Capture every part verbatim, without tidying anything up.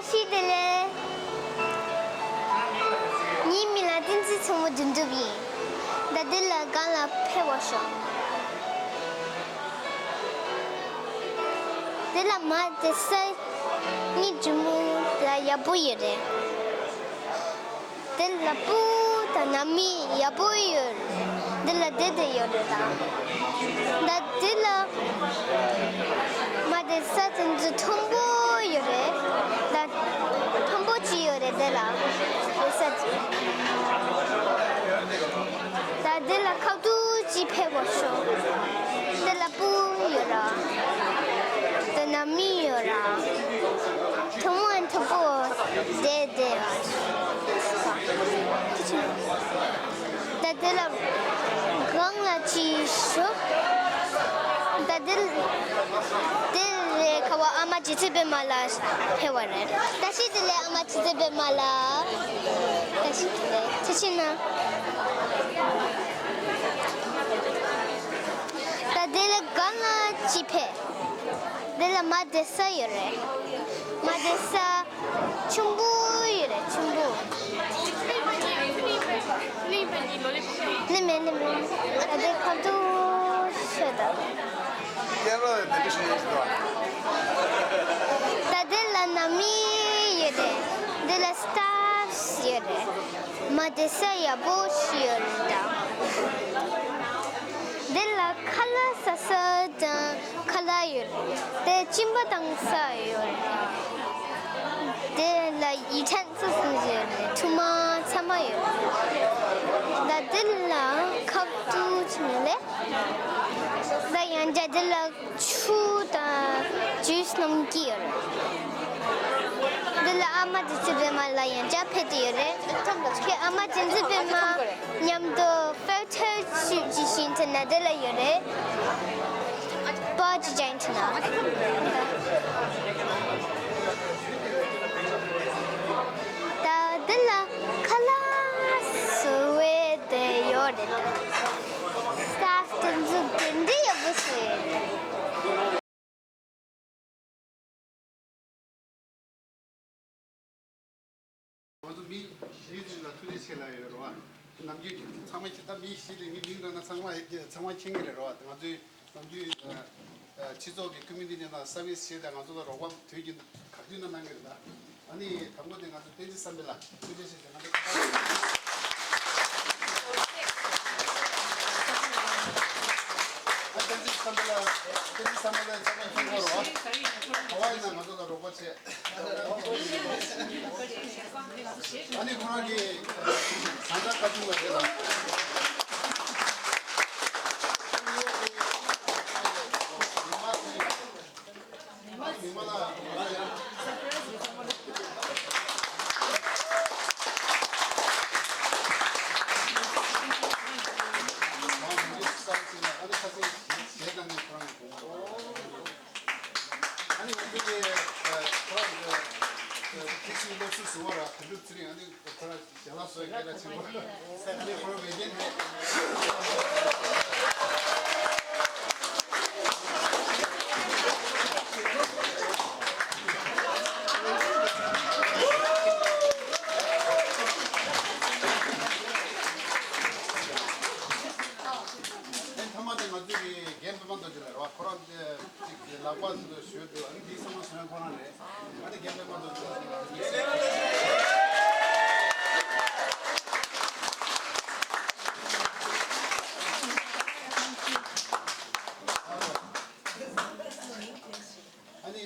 ཕྱི་དེ་ལས། ངའི་མིང་ལ་བསྟན་འཛིན་མཚོ་མོ་དོན་གྲུབ་ཡིན། ད་འདི་ལ་སྒང་ལ་ཕེབས་པར་ཤོག་འདི་ལ་མ་དེ་ས་ངའི་ཇོ་མོ་ལ་ཡག་པོ་ཡོད་རེད། དེ་ལ་སྤུ་དང་ནང་མི་ཡག་པོ་ཡོད། འདི་ལ་བསྡད་བསྡད་ཡོད་རེད་ད། ད་འདི་ལ་མ་དེ་ས་དེ་ཚོ་མཐོན་པོ་ཡོད་རེད། ད་མཐོན་པོ་ཅིག་ཡོད་རེད་འདི་ལ། དེ་ས་ཅིག་ད་འདི་ལ་ཁ་ཐུག་ཅིག་ཕེབས་པར་ཤོག་འདི་ལ་སྤུ་ཡོད་ར། དེ་ནང་མི་ཡོད་ར། མཐོན་པོ་མཐོན་པོ་བསྡད་བསྡད་ཡོད། ད་དེ་ལ་སྒང་ལ་ཅིག་ཤོག་ད་དེ་དེ་རེད་ཁ་བ་ཨ་མ་རྗེ་བཙུན་པད་མ་ལ་ཕེབས་པ་རེད། བཀྲ་ཤིས་བདེ་ལེགས་ཨ་མ་རྗེ་བཙུན་པད་མ་ལ། བཀྲ་ཤིས་བདེ་ལེགས་ཐུགས་རྗེ་གནང་། ད་དེ་ལ་སྒང་ལ་ཅིག་ཕེབས། དེ་ལ་མ་དེ་ས་ཡོད་རེད། མ་དེ་ས་ཆུང་པོ་ཡོད་རེད་ཆུང་པོ། ལི་མེ་ལི་མེ། ཨ་དེ་ཁ་ཐུག་ཤོད་ད། ད་དེ་ལ་ནང་མི་ཡོད་རེད། དེ་ལ་སི་ཊཕ་སི་ཡོད་རེད། མ་དེ་ས་ཡག་པོ་ཞིག་ཡོད་རེད་ད། དེ་ལ་ཁ་ལག་ཟ་ས་དང་ཁ་ལག་ཡོད་རེད། དེ་གཅིན་པ་བཏང་ས་ཡོད་རེད། དེ་ལ་ཡུ་ཊེན་སིལ་ཡོད་རེད། ཐུར་མ་ཚང་མ་ཡོད་རེད། ད་དེ་ལ་ཁ་ཐུག་ཅིག་ལས། ད་ཡང་བསྐྱར་དེ་ལ་ཆུ་དང་ཇུས་སྣུམ་གྱི་ཡོད་རེད། འདི་ལ་ཨ་མ་རྗེ་བཙུན་པད་མ་ལ་ཡང་བསྐྱར་ཕེབས་ཏེ་ཡོད་རེད། ཁྱེད་ཨ་མ་རྗེ་བཙུན་པད་མ་མཉམ་དུ་ཕོ་ཊོ་ཤུཊ་ཅིག་བྱེད་ཐུབ་ན་འདི་ལ་ཡོད་རེད། པར་ཅིག་བྱེད་ཐུབ་ན། ད་འདི་ལ་ཁ་ལག་བཟོ་བའི་དེ་ཡོད་རེད། སི་ཊཕ་སི་དེ་ཚོ་དེ་འདྲ་ཡག་པོ་བཟོས་ཡོད་རེད། ང་ཚོ་མི་བཞི་ལ་ཐུགས་རྗེ་ཆེ་ལབ་ཡོད་རེད་བ། ནམ་རྒྱུན་ཚང་མ་ཁྱེད་ད་མི་བཞི་ལས་ངའི་མིང་རང་ན་ཚང་མ་ཚང་མ་མཁྱེན་གྱི་རེད་རེད་བ། ང་ཚོའི་ནམ་རྒྱུན་སྤྱི་ཚོགས་ཀྱི་ཀོ་མུ་ནི་ཊི་ནང་སར་བི་སི་བྱས་ཏེ་ང་ཚོ་ལ་རོགས་པ་དུས་རྒྱུན་དུ་ག་དུས་ན་གནང་གི་རེད་ད། ཨ་ནི་དང་པོ་དེ་ང་ཚོ་བསྟན་འཛིན་བསམ་འཕེལ་ལགས་ཐུགས་རྗེ་ཆེ་ཞུ། ང་ཚོ་ཨ་བསྟན་འཛིན་བསམ་འཕེལ་ལགས་བསྟན་འཛིན་བསམ་འཕེལ་ལགས་ཚང་མ་མཁྱེན་གྱི་རེད་བ། ག་བ་ཡིན་ན་ང་ཚོ་ལ་རོགས་པ་བྱས། ཨ་ནི་ཁོ་རང་གི་ཟངས་དཀར་ཁ་ཆུང་ལ་རེད་ལ། མི་མ་ལ། ཨ་ནི་ང་ཚོ་གི་ཁོ་རང་གི་ཁྱི་སི་སློབ་ཟུར་ཟུར་བ་ར་དོན་གྲུབ་ཚེ་རིང་ཨ་ནི་ཁོ་རང་ཞལ་ལག་བཟོ་སྐད་གྲགས་ཆེན་པོ་ཨ་ནི་ཁོ་རང་མེད་མཁན་རེད། ཨ་ནི་ཐ་མ་དེ་ང་ཚོ་གི་རྒན་པད་མ་རྡོ་རྗེ་ལགས་རེད་བ། ཁོ་རང་ཅིག་ལག་པ་ཟེར་དུ་ཞུ་འདུག་ཨ་ནི་འདི་ཚང་མ་བཟོས་ཁོ་རང་རེད། ཨ་ནི་རྒན་པད་མ་རྡོ་རྗེ་ལགས་ཨ་ནི་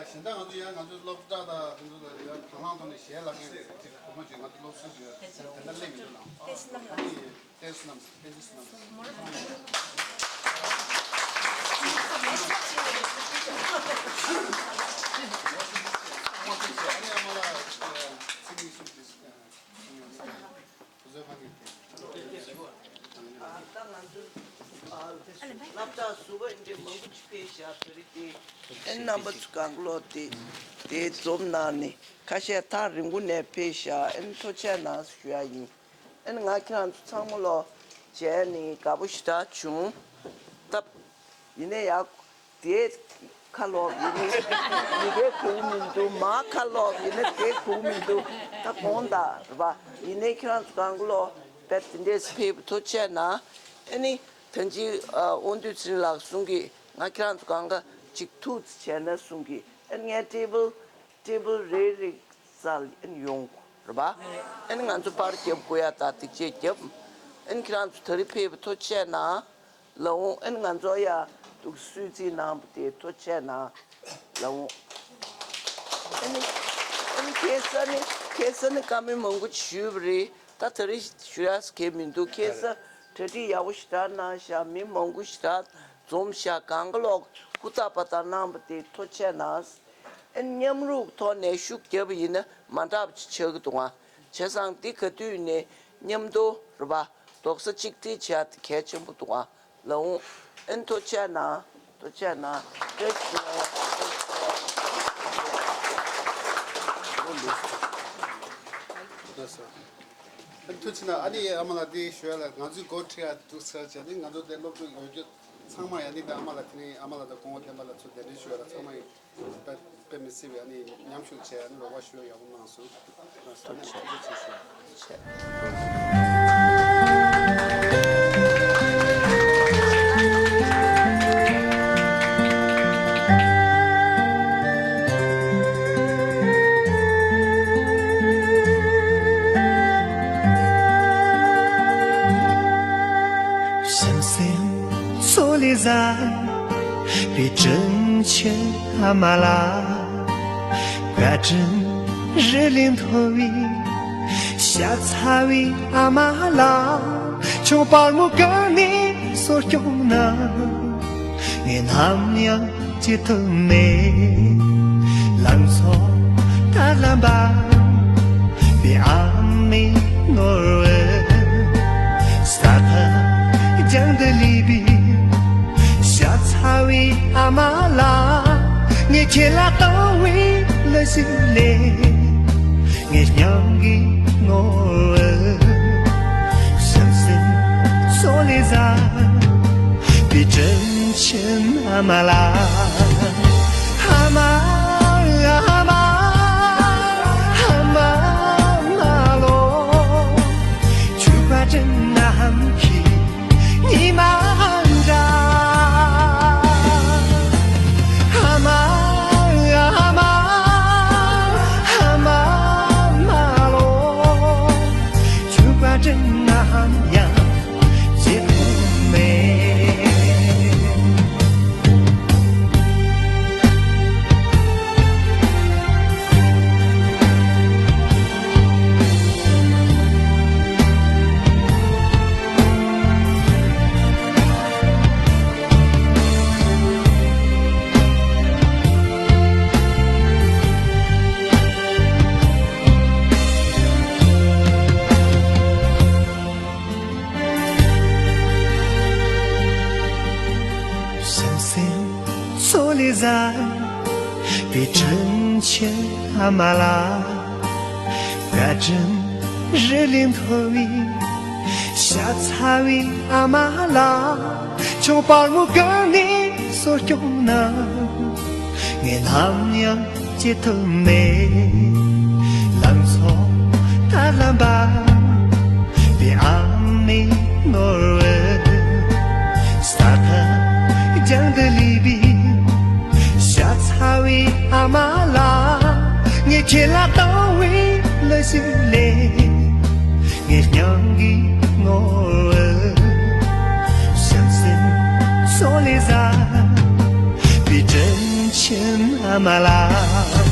གཞན་དག་ང་ཚོ་ཡང་ང་ཚོའི་སློབ་གྲྭ་དང་དེ་ཚོ་ལ་ཡང་དང་བླངས་ཐོག་ནས་ཞལ་ལག་ངས་ཁོ་མོ་ཅིག་ང་ཚོ་སློབ་གསོ་ཞུ་ཡ་དེ་འདྲ་སླེབས་མི་འདུག་ལ། ཨ་ནི། བསྟན་བསོད་ནམས། བསྟན་འཛིན་བསོད་ནམས། ཨ་ནི་ཨ་མ་ལགས་ཚིག་གཉིས་གསུམ་དེ་བཟོ་ཁང་གི་དེ། ད་ང་ཚོ་སློབ་གྲྭ་ཟུར་པ་འདྲ་མང་པོ་ཅིག་ཕེབས་ཤག་བོད་རིགས་དེ། ཨེ་རྣམ་པ་ཚོ་གང་ལོག་དེ་དེ་འཛོམས་གནང་ནས་ཁ་ཤས་ཐག་རིང་པོ་ནས་ཕེབས་ཤག་ཨེ་ཐུགས་རྗེ་གནང་ཞུ་ཡ་ཡིན། ཨ་ནི་ང་ཁྱེད་རང་ཚོ་ཚང་མ་ལོ་མཇལ་ནས་དགའ་པོ་ཞེ་དྲག་བྱུང་། སྟབས་ཡིན་ནའི་ཡག་དེ་ ཁ་ལོག་ཡིན་ནི་མི་དེ་གོ་མི་འདུག་མ་ཁ་ལོག་ཡིན་ན་དེ་གོ་མི་འདུག་ད་དགོངས་དག་རེད་པ། ཡིན་ནའི་ཁྱེད་རང་ཚོ་གང་ག་ལོག་དཔེ་དེ་འདྲས་ཕེབས་པ་ཐུགས་རྗེ་ཆེ་གནང་། ཨ་ནི་ད་ཅི་དབང་འདུས་ཚེ་རིང་ལགས་གསུང་གི། ང་ཁྱེད་རང་ཚོ་གང་ག་ཅིག་ཐུགས་བྱས་ན་གསུང་གི། ཨ་ནི་ངས་ཊེ་བལ་ཊེ་བལ་རེ་རེ་སར་ཨ་ནི་ཡོང་རེད་པ། ཨ་ནི་ང་ཚོ་པར་རྒྱབ་དགོས་ཡ་ད་ཐུགས་རྗེ་ཆེ་རྒྱབ། ཨ་ནི་ཁྱེད་རང་ཚོ་ད་རེས་ཕེབས་པ་ཐུགས་རྗེ་ཆེ་གནང་། ལགས་འོང་། ཨ་ནི་ང་ཚོ་ཡ་འདུག་སེ་གསོལ་ཚིགས་གནང་བ་དེ་ཐུགས་རྗེ་ཆེ་གནང་། ལགས་འོང་། ཨ་ནི་ཨ་ནི་ཁ་སང་ནི་ཁ་སང་ནི་བཀའ་མོལ་མང་པོ་ཞུས་པ་རེད། ད་ད་རེས་ཞུ་ཡ་གང་ཡང་མི་འདུག་ཁ་སང་གྲ་སྒྲིག་ཡག་པོ་ཞེ་དྲག་གནང་ཤག་མི་མང་པོ་ཞེ་དྲག་འཛོམས་ཤག་གང་ག་ལོག་ཧུར་ཐག་པ་ཐག་གནང་བ་དེ་ཐུགས་རྗེ་ཆེ་གནང་། ཨ་ནི་མཉམ་རུབ་ཐོག་ནས་ཤུགས་བརྒྱབ་པ་ཡིན་ན་མ་འདྲ་བ་ཅིག་ཆགས་ཀྱི་འདུག་ཨང་། བྱས་ཙང་འདི་ག་དུས་ནས་མཉམ་དུ་རེད་པ། རྡོག་རྩ་གཅིག་སྒྲིལ་བྱས་ཏེ་གལ་ཆེན་པོ་འདུག་ཨ། ལགས་འོང་། ཨ་ནི་ཐུགས་རྗེ་གནང་། ཐུགས་རྗེ་གནང་། བཀྲ་ཤིས་བདེ་ལེགས། ལགས་སོ། ཨ་ནི་ཐུགས་རྗེ་གནང་། ཨ་ནི་ཨ་མ་ལགས་འདི་ཞུ་ཡ་ལ། ང་ཚོའི་འགོ་ཁྲིད་ཡ་འདུག་ས་བྱས་ནས་ང་ཚོ་དེ་སློབ་ཕྲུག་ཡོད་རྒྱུ་ཚང་མ་ཡ་ནི་ད་ཨ་མ་ལགས་དེ་ནས་ཨ་མ་ལགས་དང་སྐུ་ངོ་བསྟན་པ་ལགས་ཚོ་གདན་འདྲེན་ཞུ་ཡ་ལ་ཚང་མ་ཡིན། དཔེ་དཔེ་མི་སྲིད་པའི་ཨ་ནི་མཉམ་ཞུགས་བྱས་ཨ་ནི་རོགས་པ་ཞུ་ཡག་ཡག་པོ་གནང་སོང་། ཐུགས་རྗེ་ཆེ་ཞུ། བྱམས་སེམས་མཚོ་ལས་བཟང་བའི་དྲིན་ཆེན་ཨ་མ་ལགས། བཀའ་དྲིན་རི་ལས་མཐོ་བའི་ཤ་ཚ་བའི་ཨ་མ་ལགས། ཁྱོད་དཔའ་མོ་བཀའ་ནས་གསོ་སྐྱོང་གནང་། ངས་ནམ་ཡང་བརྗེད་ཐུབ་མེད། ལང་ཚོ་དར་ལམ་པ་པའི་ཨ་མའི་ནོར་བུ། ས་མཐའ་རྒྱང་དུ་ལུས་པའི་ཤ་ཚ་བའི་ཨ་མ་ལགས། ངས་ཁྱེད་ལ་བཏང་བའི་ལས་ཞིག་ལས། ངས་སྙིང་གི་ངོ་བོ། བྱམས་སེམས་མཚོ་ལས་བཟང་བའི་དྲིན་ཆེན་ཨ་མ་ལགས། ཨ་མ། ཨ་མ། ཨ་མ་ལོ། ཁྱོད་བཀའ་དྲིན་ནམ་མཁའི་ཉི་མ་འདྲ། ཨ་མ། ཨ་མ། ཨ་མ་ལོ། ཁྱོད་བཀའ་དྲིན་ནམ་ཡང་བརྗེད་ཐུབ་མེད། བྱམས་སེམས་མཚོ་ལས་བཟང་བའི་དྲིན་ཆེན་ཨ་མ་ལགས། བཀའ་དྲིན་རི་ལས་མཐོ་བའི་ཤ་ཚ་བའི་ཨ་མ་ལགས། ཁྱོད་དཔའ་མོ་བཀའ་ནས་གསོ་སྐྱོང་གནང་། ངས་ནམ་ཡང་བརྗེད་ཐུབ་མེད། ལང་ཚོ་དར་ལམ་པ་པའི་ཨ་མའི་ནོར་བུ། ས་མཐའ་རྒྱང་དུ་ལུས་པའི་ཤ་ཚ་བའི་ཨ་མ་ལགས། ངས་ཁྱེད་ལ་བཏང་བའི་ལས་ཞིག་ལས། ངས་སྙིང་གི་ངོ་བོ། བྱམས་སེམས་མཚོ་ལས་བཟང་བའི་དྲིན་ཆེན་ཨ་མ་ལགས།